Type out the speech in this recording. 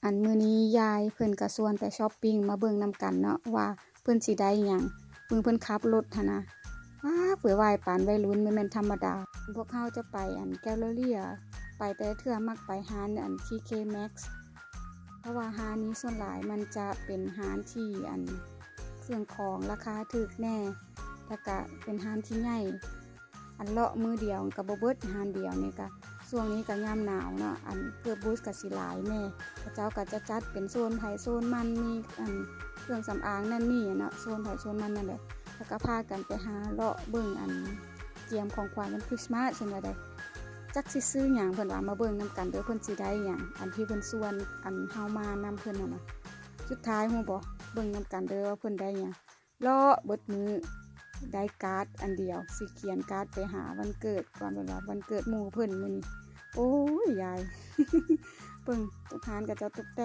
ອັນມື້ນີ້ຍາຍເພິ່ນກໍຊວນໄປຊັອບປິງ ມາເບິ່ງນຳກັນເນາະ ວ່າເພິ່ນຊິໄດ້ຫຍັງ. ເບິ່ງເພິ່ນຂັບລົດຫັ້ນນະ ວ້າ ເປີດວາຍປານໄວລຸ້ນ ບໍ່ແມ່ນທຳມະດາ. ພວກເຮົາຈະໄປອັນແກວເລເລຍ ໄປແຕ່ເທື່ອມັກໄປຮ້ານອັນ ທີເຄ ແມັກ ເພາະວ່າຮ້ານນີ້ສ່ວນຫຼາຍມັນຈະເປັນຮ້ານທີ່ອັນເຄື່ອງຂອງລາຄາຖືກແດ່ ແລ້ວກະເປັນຮ້ານທີ່ໃຫຍ່. ອັນເລາະມື້ດຽວກໍບໍ່ເບິດ ຮ້ານດຽວນີ້ກະ ຊ່ວງນີ້ກໍຍາມໜາວເນາະ ອັນເກີບບູດກໍຊິຫຼາຍແດ່ ເຂົາເຈົ້າກໍຈະຈັດເປັນໂຊນໃຜໂຊນມັນ ມີອັນເຄື່ອງສຳອາງນັ້ນນີ້ເນາະ ໂຊນໃຜໂຊນມັນນັ້ນແຫຼະ. ແລ້ວກໍພາກັນໄປຫາເລາະເບິ່ງອັນກຽມຂອງຂວັນວັນຄຣິສມາສຊັ້ນວ່າໃດ ຈັກຊິຊື້ຫຍັງ ເພິ່ນວ່າມາເບິ່ງນຳກັນເດີ ເພິ່ນຊິໄດ້ຫຍັງ ອັນທີ່ເພິ່ນຊວນອັນເຮົາມານຳເພິ່ນຫັ້ນນະ. ສຸດທ້າຍຮູ້ບໍ່ ເບິ່ງນຳກັນເດີວ່າເພິ່ນໄດ້ຫຍັງ. ເລາະເບິດມື້ ໄດ້ກາດອັນດຽວ ຊິຂຽນກາດໄປຫາວັນເກີດ ວ່າແມ່ນວ່າວັນເກີດໝູ່ເພິ່ນມື້ນີ້. ໂອ້ຍ ຍາຍ ເບິ່ງ ທຸກຮ້ານເຂົາເຈົ້າຕົກແຕ່ງ